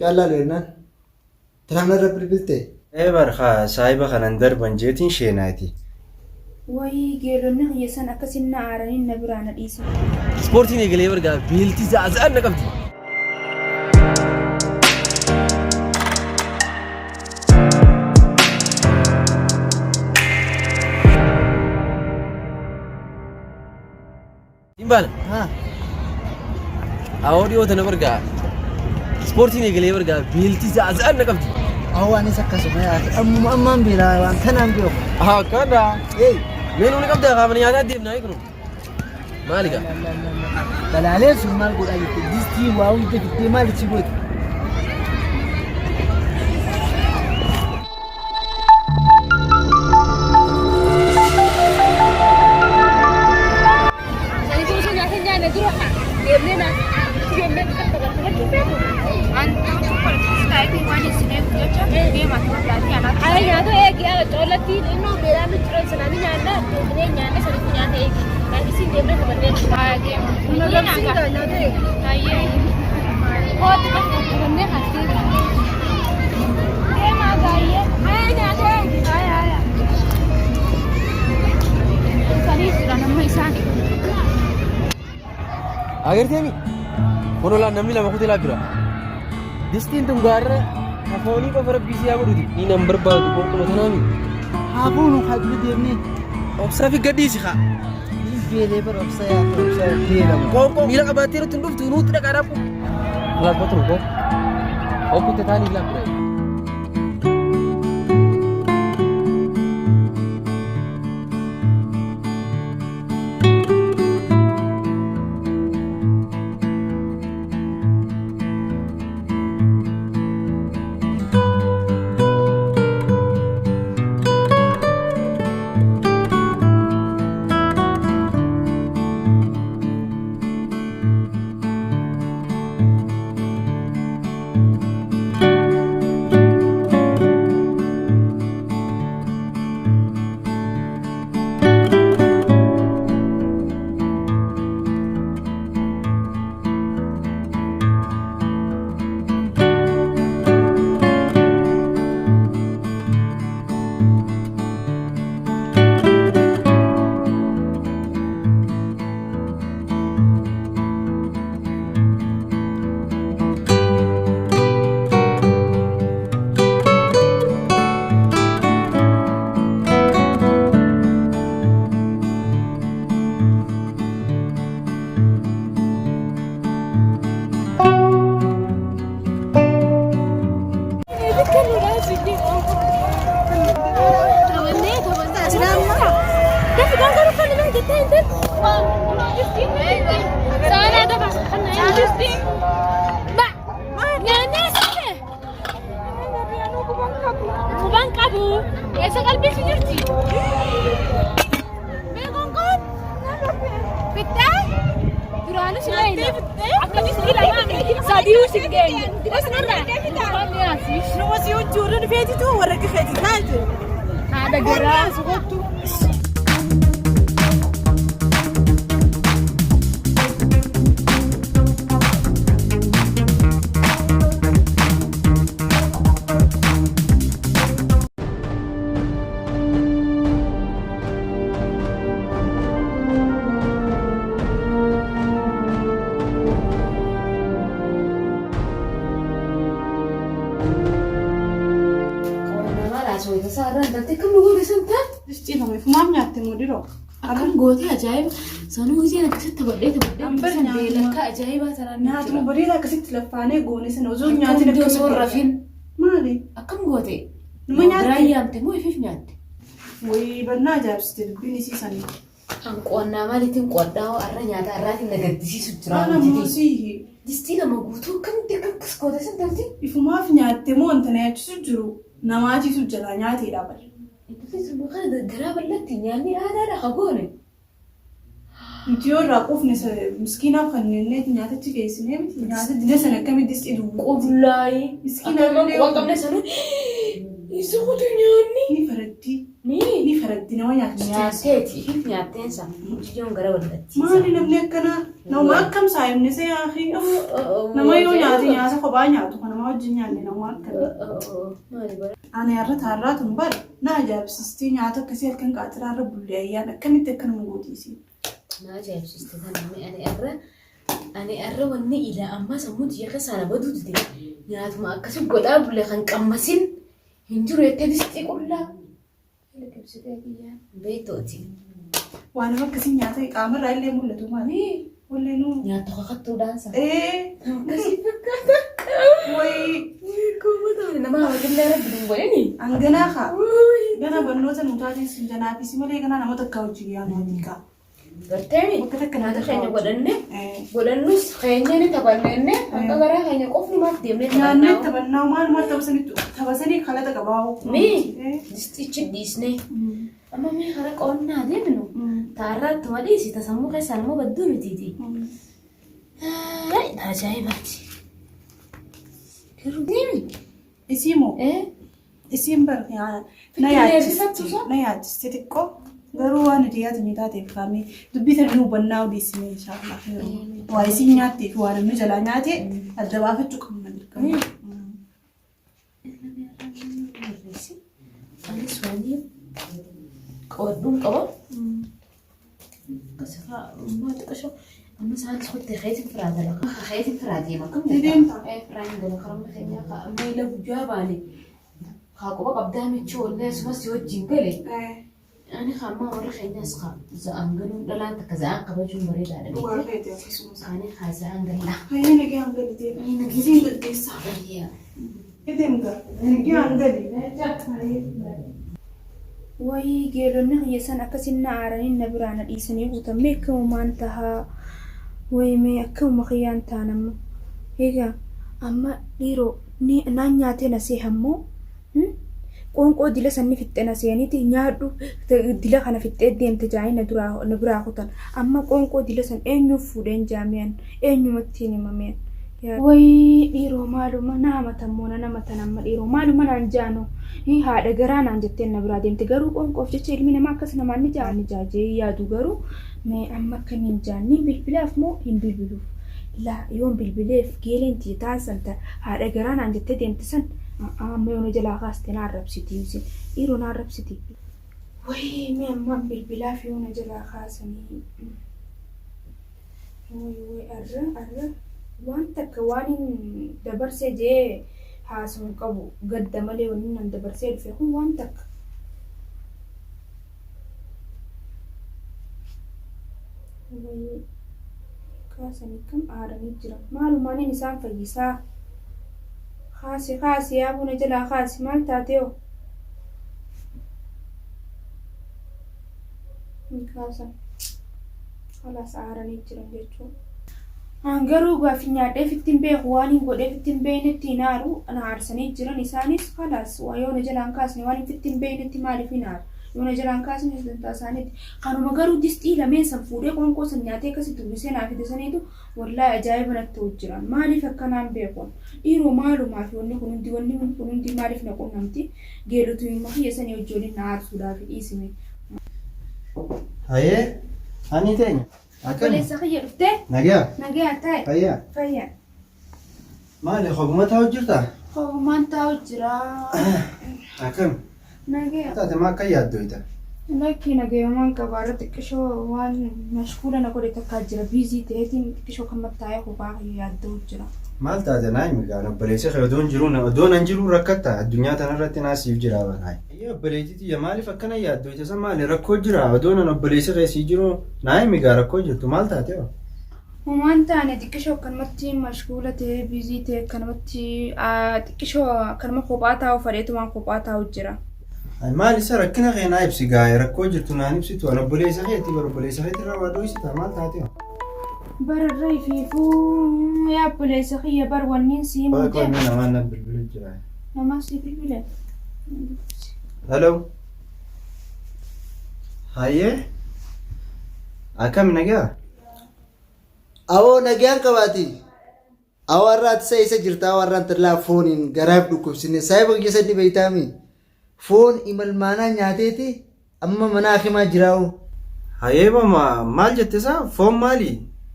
Caalaa jennaan. Tanaaf narra bilbilte. Ee bar haa saahiba kanan darban jeetiin sheenaati. Wayii geelonni kiyya san akkasin na aaraniin na biraa na dhiisan. Ispoortiin eegalee bargaa beeltii za'a za'an na qabdi. Hin baana. Haa. Awoo dhiyoo tana bargaa ispoortiin eegalee bargaa beeltii za'a za'an na qabdi. Awoo anis akkasuma yaate ammuma ammaan beelaa waan tanaan beeku. Haa akkana. Ee. Mee nuuni qabdaa kaafanii nyaataa deemnaa eegnu. Maali gaa? Balaaleen sun maal godhaa jirti? Distii waa hunda fiddee maal itti gooti? Sanitu osoo nyaata hin nyaanne dura deemnee deemnee Ala nyaata eegi ala coollatti innoo beelaan nu jiran sanaan nyaanna deemnee nyaanna sanitti nyaata eegi. Isiin deemnee taphannee deema. Nyaata eegi. Kootu qabannee haftee. Deemaa baay'ee. Haya nyaata eegi. Haya haya. Dhufanii jiran amma isaan. Agarteemi? Kun olaan namni lama kutee laa jira. Distiin tun gaarra kafoonii qofa rabbii siyaa godhuti. Ni nan barbaadu qoonquma tanaami. Haa fuunu haa dura deemnee. Obsaa fi gadhiisi haa. Niin beelee bara obsa yaa obsa beelama. Qoonqoo miila qabaattee nutti hin dhuftu nuutti dhaqaa dhaqqu. Laal kotru koo. Okkute taanii laa bira. Haadha garaa. Maaf nyaatte moo diroo? Akkam gootee ajaa'iba! Sanuu isheen akkasitti taphadhee taphadhee san beelakka ajaa'ibaa tanaan Nyaatuma bareedaa akkasitti laffaanee goone sana osoo Akkam nyaatin iddoo osoo hin rafin Maali? akkam goote? Numa nyaatte? Biraan yaamte moo ifiif nyaatte? Wayii bannaa ajaa'ibsite dubbiin isii sanii. An qo'annaa maaliitiin qo'adhaa hoo arra nyaata arraatiin na gaddisiisu jira Ana hojjetii. moosiihi. Distii lama guutuu akkamitti akka akkas goote san talti? Ifumaaf nyaatte moo wanta na yaachisu jiru namaatiitu jalaa nyaateedha bal. Intalli sun kana garaa bal'atti nyaanni aadaadha ka goone. Nuti yoo irraa quufne miskiinaaf kan jennee nyaatachi geessinee miti nyaata dina sana akkamitti distii duwwaa. Qullaayii. Miskiina Akka illee waan qabne sanuu Isa kutu nyaanni. Ni faraddi. Ni. Ni faraddi nama nyaachiste. Nyaatteeti. Ifiif nyaatteensa. Mucayyoon gara wallattiisa. Maali namni akkanaa? Nama akkam saayimni see yaaqii? Nama yoo nyaate nyaata kophaa nyaatu kan nama wajjin nyaanne nama akkamii? Maali bara? Ani har'a taarraa tun bara na ajaa'ibsiistee nyaata akkasii halkan qaatiraa irra bullee ayyaan akkamitti akkanuma gootiisi? Na ajaa'ibsiiste tana ani har'a ani har'a wanni ilaa ammaa sammuu tiyya keessaa na baduu dide nyaatuma akkasi godhaa bulle kan qammasin hin jiru jettee distii qullaa. Liqimsitee kiyyaan beektooti. Waan nama akkasii nyaata qaamarraa illee mul'atu maali? Wallee nuu. Nyaata kakattuudhaan sa. Ee. Akkasii fakkaata. Wayii. Kuma taane nama hawatillee rabbi hin godhini. Hanganaa kaa. Gana barnoota nu taatee sun janaafis malee ganaa nama takka hojii yaanu hojii kaa. Garteemi Bakka takka nyaata nama keenya godhanne Eh. godhannus keenya ni taphannenne hanga garaa keenya qofnumaaf deemnee Nyaannee taphannaa. taphannaa maal maal taphasanitti taphasanii kalata qabaa'u. Mee distichi dhiisnee amma mee karaa qonnaa deemnu taarraa ittuma dhiisi ta sammuu keessaa nama badduu mitiiti. Ajaa'ibaati. Garuu deemi. Isii moo isiin bar na Fitti yaachiste deebifattu na yaachiste xiqqoo garuu waan hiriyaatu ni taateef kaamee dubbii tana nu hubannaa odeessine inshaallah. Waa isiin nyaattee fi waa namni jalaa nyaate adda baafachuu qabna dirqama. Anis waan qabadhuun qaba. Amma isaanis kottee keetiin firaa dalaga. Keetiin firaa deema. Akkam Ni deemta? Firaan dalaga karaa keenyaa kaa amma ila guyyaa baane kaa quba qabdaa michuu wallee asumas si wajjin gale. Ani kaa ammaa warra keenyaas kaa za'aan galuun dhalaan takka za'aan kabajuun bareedaadha Dhugaa beekte. keeti akkasumas. Kaanii kaa za'aan gallaa. Hayyee nagee hangali deema. Isiin gaggeessaa. Deemta. Nagee hangali. Wayii geelonni kiyya san akkasin na aaranii na biraa na dhiisanii guutamee akkamumaan tahaa wayii mee akkamuma kiyyaan ta'an amma. Egaa amma dhiiroo ni naan nyaatee na seehammoo qoonqoo dila sanni fixxe na seeniiti nyaadhu dila kana fixxee deemte jaanii na duraa na biraa kutan amma qoonqoo dila san eenyuuf fuudheen jaameen eenyumatti hin himameen. Wayii dhiiroo maaluma na hamatan moo na namatan amma dhiiroo maaluma naan jaanoo haadha garaa naan jetteen na biraa deemte garuu qoonqoof jecha ilmi namaa akkas namaan ni jaa ni jaajee yaadu garuu mee amma akkamiin jaanni bilbilaaf moo hin bilbiluuf laa yoon bilbileef geeleen tiyya taan san ta haadha garaa naan jettee deemte san amma yoona jalaa kaaste na arrabsiti yuusin dhiiroo na arrabsiti. Wayii mee ammaan bilbilaaf yoona jalaa kaasanii. Wayii wayii arra arra waan takka waan hin dabarsee jee haasa'u hin qabu gadda malee wanni nan dabarsee dhufe kun waan takka. Wayii kaasanii kam aaranii jira maalumaaniin isaan fayyisaa. Kaasi kaasi yaa buna jalaa kaasi maal taatee hoo? Hin kaasan. Kalaas aaranii jiran jechuudha. An garuu gaafi nyaadheef ittiin beeku waan hin godheef ittiin beeknetti hin aaru na aarsanii jiran isaanis kalaas waa yoo na jalaan kaasne waan hin ittiin beeknetti maaliif hin aaru yoo na jalaan kaasne dantaa isaaniiti kanuma garuu distii lameen san fuudhee qoonqoo san nyaatee akkasitti uwwisee naa fide saniitu wallaahi ajaa'iba natti ta'u jira maaliif akkanaan beekuun dhiiroo maalumaa fi wanni kun hundi wanni kun hundi maaliif na qunnamti geelotu hin kiyya sanii wajjin na aarsuudhaaf dhiisime. Hayee, ani teenya. Akkami? Obboleessa kiyya dhuftee Nagaa? nagaa taa'e Fayyaa? fayyaa. Maali hoguma taa'u jirtaa? Hogumaan taa'u jira. Akkami? Nagaa. Taate maa akka yaaddoyta? Lakki nagayumaan qaba irra xiqqishoo waan mashkuula na godhe takkaa jira biizii ta'eetiin xiqqishoo kan mattaa'ee kophaa kiyya yaadda'u jira. Maal taate naa himi gaan obboleessi kee odoon jiru odoon an jiru rakkatta addunyaa tanarratti naa siif jira banaa. Ayyee obboleettii tiyya maaliif akkana yaaddoyta san maali rakkoo jira odoon an obboleessi kee sii jiru naa himi gaa rakkoo jirtu maal taate hoo? Homaan taane xiqqishoo akkanumatti mashkuula ta'ee biizii ta'e akkanumatti xiqqishoo akkanuma kophaa taa'u fadheetumaan kophaa taa'u jira. Ay maal isa rakkina kee naa ibsi gaa rakkoo jirtu naan ibsitu an obboleessa keetii bar obboleessa keetirraa waa dhoysita maal taate hoo? Bararra ifiifuu yaa obboleessa kiyya bar wanniin sii Qoy muudee qoy mee namaan na bilbilu jira. namaa sii bilbile. Hello. Hayyee. Akkami nagaa? Awoo nagaan qabaati. Awoo har'a ati isa eessa jirta? Awoo har'aan tallaa fooniin garaaf dhukkubsine. Saayiba kiyya sadii beeytaami. Foon imalmaanaa nyaateeti amma mana hakimaa jiraa'u. Hayee mama maal jette isaa foon maali?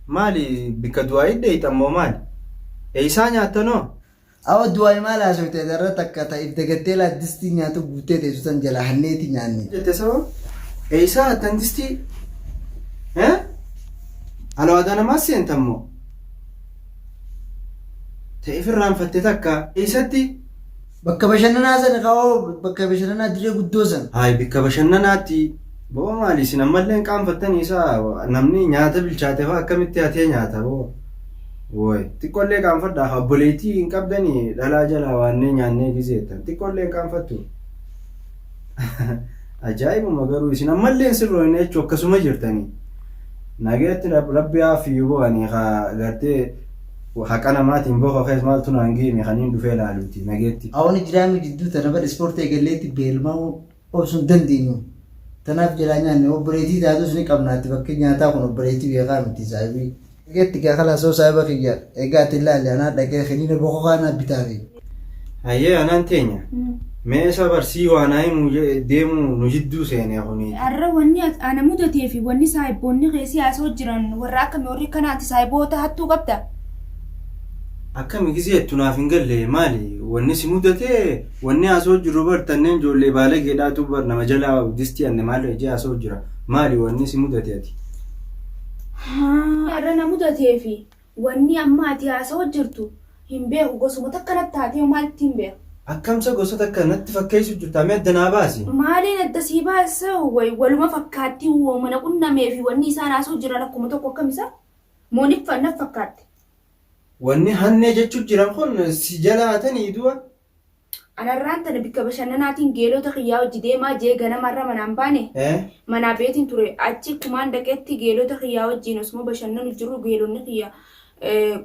Maali bikka du'aa dheeyxan moo maali? Eeysaa nyaattanoo? Awa du'aa maal haasofte irra takka ta if dagattee laa distii nyaata guuttee teessu san jala hanneeti nyaanne. Jette isaa eeysaa hattan distii? Eh? Alawaadaa namaas seentan moo? Ta'eef irraanfatte takka eessatti? Bakka bashannanaa sana kaa'oo bakka bashannanaa dirree guddoo sana. Hayi bikka bashannanaatti boo maali isin ammallee hin qaanfattanii isaa namni nyaata bilchaate fa'aa akkamitti hatee nyaata boo. Woy xiqqoollee qaanfadhaa haa obboleettii hin qabdanii dhalaa jalaa waannee nyaannee gizeettan xiqqoollee hin qaanfattu. Ajaa'ibuma garuu isin ammallee hin sirrooyne jechuun akkasuma jirtanii. Nageetti rabbi haa fiyyuu bo'anii haa gartee haqa namaatiin boka kees maaltu naan geeme kaniin dhufee ilaaluuti nageetti. Awwani jiraami jidduu tana bar ispoortii eegalleetti beelmaa'uu obsuu hin dandeenyu. Tanaaf jalaa nyaanne obboleettii taatus ni qabnaatti bakki nyaataa kun obboleettii beekaa miti saahibii. Nageetti gaa kalaas oo saahiba kiyya egaa ati ilaali anaa dhaqee kiniina bokokaa naa bitaafi. Hayyee anaan teenya. Mee isa barsii waa naa himuu deemuu nu jidduu seenee kuni. Har'a wanni ana mudatee fi wanni saahiboonni keessi haasoo jiran warra akkami warri kanaati saahiboota hattuu qabda. Akkami gizeettu naaf hin galle maali wanni si mudatee wanni haasoo jiru bar tanneen ijoollee baalageedhaatu bar nama jalaa distii anne maal ijee haasoo jira maali wanni si mudate ati. Har'a na mudatee fi wanni amma ati haasoo jirtu hin beeku gosuma takka natti taatee maalitti hin beeku. Akkamsa gosa takka natti fakkeessu jirta mee adda naa baasi. Maaliin adda sii baasa way waluma fakkaatti mana qunnamee fi wanni isaan haasoo jiran akkuma tokko akkamisa moonif naf fakkaatte. Wanni hannee jechuun jiran kun si jala hatanii du'a. Anarraan tana bikka bashannanaatiin geelota kiyyaa hojii deemaa jee ganamarra manaan baane manaa beetiin ture achi kumaan dhaqeetti geelota kiyyaa wajjiin osuma bashannanu jiru geelonni kiyya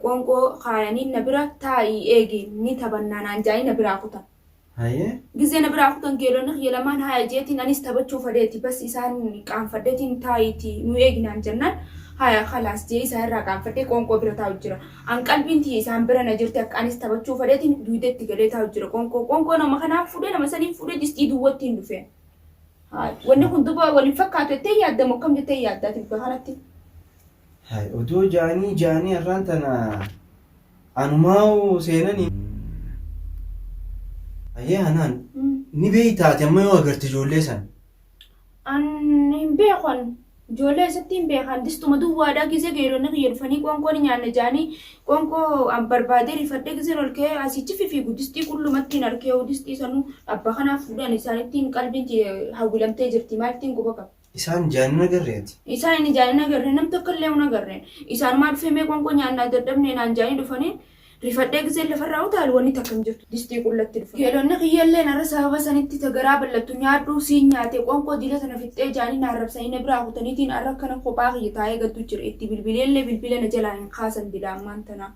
qoonqoo kaayanii na bira taa'ii eegi ni taphannaa naan jaanii na biraa kutan. Hayyee. Gizee na biraa kutan geelonni kiyya lamaan haya jeetiin anis taphachuu fadheeti bas isaan qaanfadheetiin taa'iiti nu eegi naan jennaan haya kalaas jee isaan irraa qaanfadhee qoonqoo bira taa'u jira. An qalbiin tiyya isaan bira na jirti akka anis taphachuu fadheetiin duudetti galee taa'u jira qoonqoo qoonqoo nama kanaaf fuudhee nama saniif fuudhee distii duwwatti hin dhufeen. Wanni kun duba waliin fakkaatu jettee yaaddamu akkam jettee yaaddaa tibba kanatti. Hay odoo jaanii jaanii har'aan tana anumaa'u seenanii. Hayyee anaan ni beeytaati amma yoo agarte ijoollee san. An hin beekan ijoollee isatti hin beekan distuma duwwaadhaa gizee geelonni kiyya dhufanii qoonqoo ni nyaanna jaanii qoonqoo an barbaadee rifadhee gizeen ol ka'ee asichi fifiigu distii qullumatti hin arkee distii sanuu abba kanaaf fuudhan isaanittiin qalbiin hawwilamtee jirti maalittiin quba qaba. Isaan jaanin agarreeti. Isaan inni jaanin agarre nam tokko illee hin agarreen. Isaan maal dhufee mee qoonqoo nyaannaa dadhabnee naan jaanii dhufanii rifadhee gizee lafarraa utaalu wanni takka hin jirtu. Distii qullatti dhufa. Geelonni kiyyallee narra sababa sanitti ta garaa bal'attu nyaadhu siin nyaate qoonqoo diila tana fixxee jaanii na arrabsanii na biraa kutaniitiin arra akkana kophaa kiyya taa'ee gaddu jira. Itti bilbileellee bilbila na jalaa hin kaasan dida ammaan tanaa.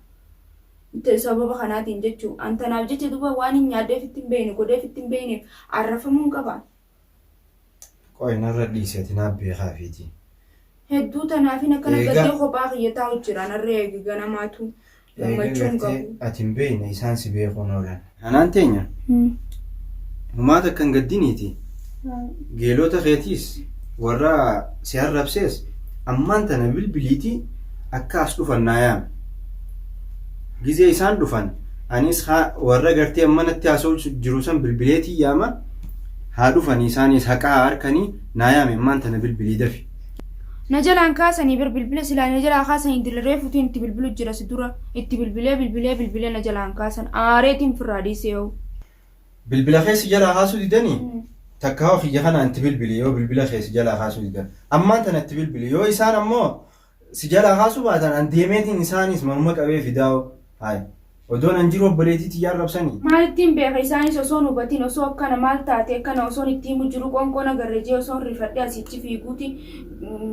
Sababa kanaatiin jechuu. An tanaaf jecha duuba waan hin nyaadheef itti hin beekne godheef itti hin beekneef arrafamuu hin qabaan. Qoy narra dhiiseeti naaf beekaa fiiti. Hedduu tanaafin akkana gaddee kophaa kiyya taa'u jira narra eegi ganamaatu gammachuu hin qabu. Ati hin beekne isaan si beekuun oolan. Anaan teenya humaata akkan gaddiniiti. Geelota keetiis warra si arrabsees ammaan tana bilbiliiti akka as dhufan naa yaame. Gizee isaan dhufan anis warra gartee ammanatti haasa'u jiru san bilbileetii yaama haa dhufanii isaanis haqaa harkanii naa yaame ammaan tana bilbilii dafi. Na jalaan kaasanii bir bilbila silaa na jalaa kaasanii dirree fuutiin itti bilbilu jira si dura itti bilbilee bilbilee bilbilee na jalaan kaasan aareetiin firraa dhiisee yoo. Bilbila keessi jalaa kaasuu didanii takka hoo kiyya kanaan itti bilbili yoo bilbila keessi jalaa kaasuu didan ammaan tana itti bilbili yoo isaan ammoo si jalaa kaasuu baatan an deemeetiin isaanis manuma qabee fidaa'u hayi odoon an jiru obboleettii tiyyaan rabsanii. Maalittiin beeka isaanis osoo hin hubatin osoo akkana maal taate akkana osoon itti himu jiru qoonqoo nagarre jee osoon rifadhee asichi fiiguuti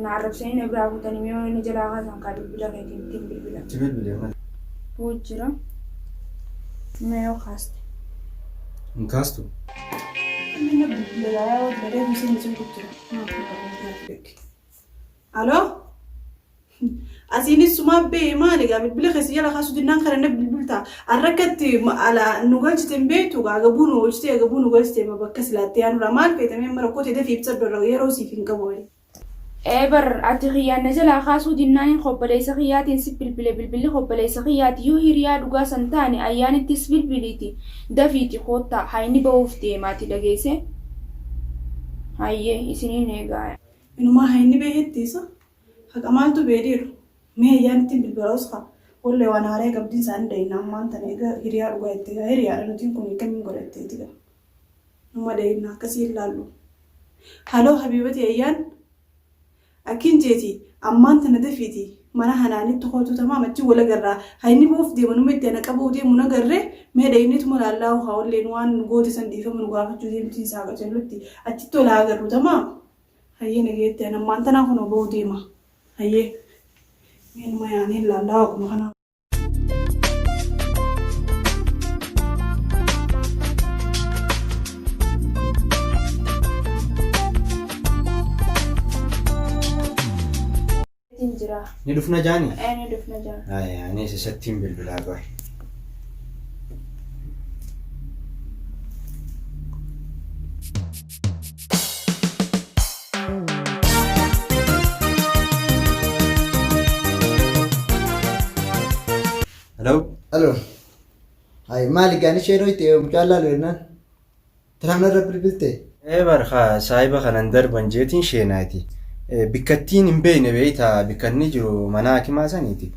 na arrabsanii na biraa kutanii mee na jalaa kaasan kaa bilbila keetiin ittiin bilbila. Itti bilbili amma. Boo jira. Mee yoo kaaste. Hin kaastu. Aloo? Asiinis sumaa bee maali gaa bilbila keessa jala kaasuu dinnaan kana na bilbilta. Arrakkatti ala nu galchite hin beektu gaa agabuu nu oolchite agabuu nu galchite bakka silaattee yaanurraa maal feetamee amma rakkoo ta'e dafii ibsadhu irra yeroo siif hin qabu. Ee bar ati kiyyaan na jalaa kaasuu dinnaaniin obboleessa kiyyaatiin si bilbile bilbilli obboleessa kiyyaati yoo hiriyaa dhugaa san taane ayyaanittis bilbiliiti dafiiti koottaa hayni ba'uuf deemaati dhageesse. Hayyee isiniin eegaa. Inumaa hayni beehetti isa haqa maaltu beedhiiru mee ayyaanittiin bilbila osfa wallee waan haaree qabdiin isaanii dayina ammaan tana egaa hiriyaa dhugaa itti gaa hiriyaadha nutiin kun akkamiin godhatteeti gaa numa dayina akkasii ilaallu. Haloo habiibati ayyaan akkin jeeti ammaan tana dafiiti mana hanaanitti kootu tamaam achi wal agarraa hayni boof deema numa itti ana qabuu deemu nagarree mee dhayinituma laallaa haa walleen waan goote san dhiifama nu gaafachuu deemtiin isaa qacellutti achitti ol agarru tamaam. Hayyee nageetti ana ammaan tanaa kun ba'uu deema. Hayyee mee numa yaanii laallaa akkuma kanaa. Jira. Ni dhufna jaani? Ee ni dhufna jira. Anis isattiin bilbilaa qoy. Hello? Alo. Hai maali gaan isheen hoyte mucaan laalu jennaan. Tanaaf narra bilbilte. Ee barka saahiba kanan darban jeetiin sheenaati. Bikkattiin hin beekne beektaa bikkanni jiru mana hakimaa saniiti.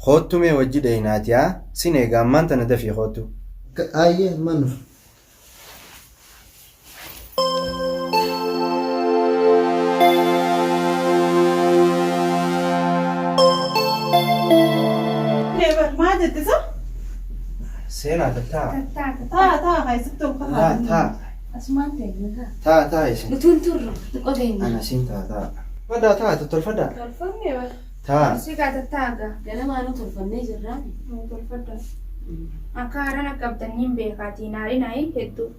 Koottu mee wajji dhayinaati haa sin eega ammaan tana dafii koottu. Ayyee ammaan dhufa. Maal jette isa? Seenaa tattaa. Taa taa keessatti ol Taa kataa. taa. Asumaan ta'e. Taa taa isin. Nutuun turre xiqqoo ta'e. Ana siin taa taa. Fadhaa taa tottolfadhaa. Tolfamne bar. Taa. Si gaa tattaaga. Ganamaanuu tolfannee jirraa. Tolfadha. Akka haaraan qabdaniin beekaatiin haariin ayi hedduu.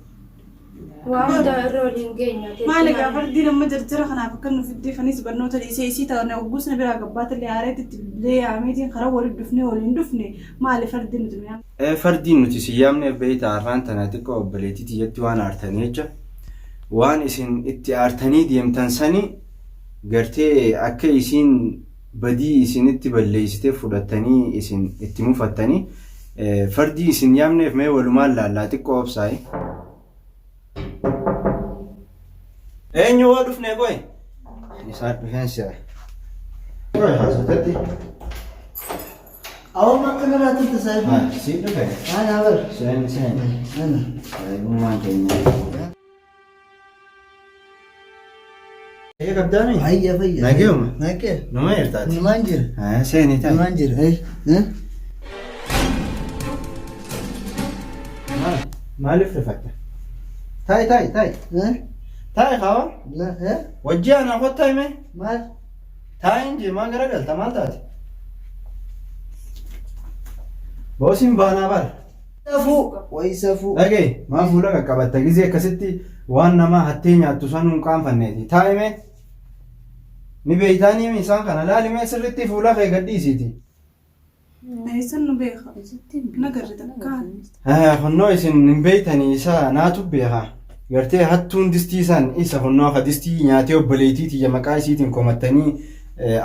Waa hunda irra waliin geenya. Maali gaa fardiin amma jarjara kanaaf akka nu fiddeefanis barnoota dhiisee isii ta'an ogguus na biraa gabbaata illee haareetti itti bilbilee yaameetiin karaa waliin dhufne waliin dhufne maali fardiin nuti mi'aan. Fardiin nuti si yaamneef beektaa har'aan tana xiqqoo obboleettii tiyyatti waan aartanii jecha waan isin itti aartanii deemtan sani gartee akka isiin badii isinitti balleessite fudhattanii isin itti mufattanii fardii isin yaamneef mee walumaan laallaa xiqqoo obsaayi. Eenyu waa dhufne qoy? Isaan dhufeen si'a. Qoy haasotatti. Awwa akka narraa turte saahibii. Si dhufe. Ana bar. Seen seen. Ana. Saahibummaan keenya. Fayya qabdaami? Fayya fayya. Nageuma? Nagee. Numa jirtaati? Numaan jira. Seeni ta'i. Numaan jira. Eh? Maal? Maaliif rifatta? Ta'i ta'i ta'i. Eh? Ta'i kaawwa. La eh? Wajji anaa kottaa hime. Maal? Taa'iin jee maa garagalta maal taate? Boosiin baanaa bara. Safuu. Wayi safuu. Dhaga'i maa fuula qaqqabatta gizee akkasitti waan namaa hattee nyaattu sanuu hin qaanfanneeti. Taa'ime ni beeytaanii isaan kana laalimee sirriitti fuula kee gadhiisiiti. Eessan nu beeka? Nagarri takkaan. Hunnoo isin hin beeytanii isa naatu beeka. Gartee hattuun distii san isa hunnoo akka distii nyaatee obboleettii tiyya maqaa isiitiin komattanii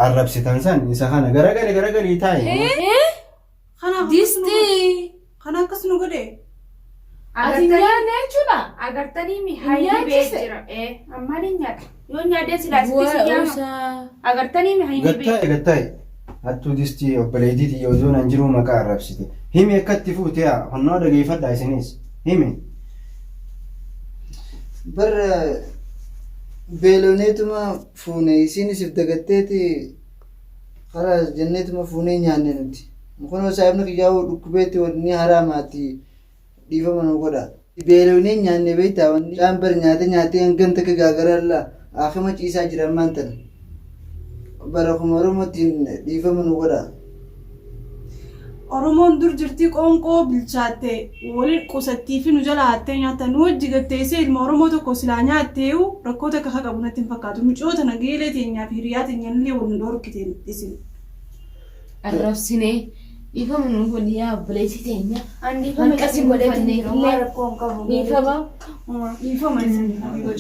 arrabsitan san isa kana garagali garagalii taa'i. Kanaaf Distii. Kana akkas nu godhe. Ati nyaanne jechuudha. Agartanii mi hayni bee jira. Ee ammaan hin nyaadha. Yoo nyaadhee silaa sitti si yaama. Agartanii mi hayni bee. Gattaa'e gattaa'e. Hattuu distii obboleettii tiyya osoo nan jiruu maqaa arrabsite. Himi akkatti fuute haa hunnoo dhageeffadhaa isinis. Himi. Barra beeloneetuma fuune isiin isif dagatteeti karaa jenneetuma fuunee nyaanne nuti. Kunoo saahibni kiyyaa'uu dhukkubeetti wanni haraamaati dhiifama nu godha. Beelonee nyaanne beektaa wanni caan bar nyaate nyaatee hangam takka gaagaralla akima ciisaa jira ammaan tana. Bara kuma Oromootiin dhiifama nu godha. Oromoon dur jirtii qoonqoo bilchaatte waliin qusattii fi nu jala hattee nyaata nu wajji gatteessee ilma Oromoo tokko silaa nyaatteeyu rakkoo takka akka qabu natti hin fakkaatu. Micoota nageelee teenyaa fi hiriyaa teenyaan illee wal nu dhorkite isin. Arrabsinee dhiifama nu godhi yaa obboleessi teenya. An dhiifama Hanqasi isin godheetiin mufanne jira. Homaa illee rakkoo hin qabu. dhiifama. Dhiifama isin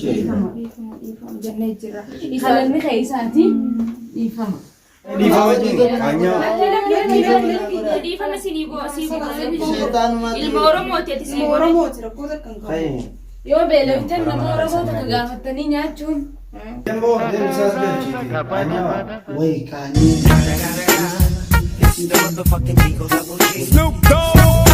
Dhiifama dhiifama jennee jirra. Kalanni keessaati dhiifama. Dhiifama jedhi qaanyaa. Dhiifama isinii sii godhe. Sheexaanumaatti. Ilma Oromooti ati sii godhe. Oromooti rakkoo takka hin qabu. Hayi. Yoo beeloftan nama Oromoo tokko gaafattanii nyaachuun Deemboo deemsaas galchiiti. Qaanyaa. Way kaanii. Snoop Dogg.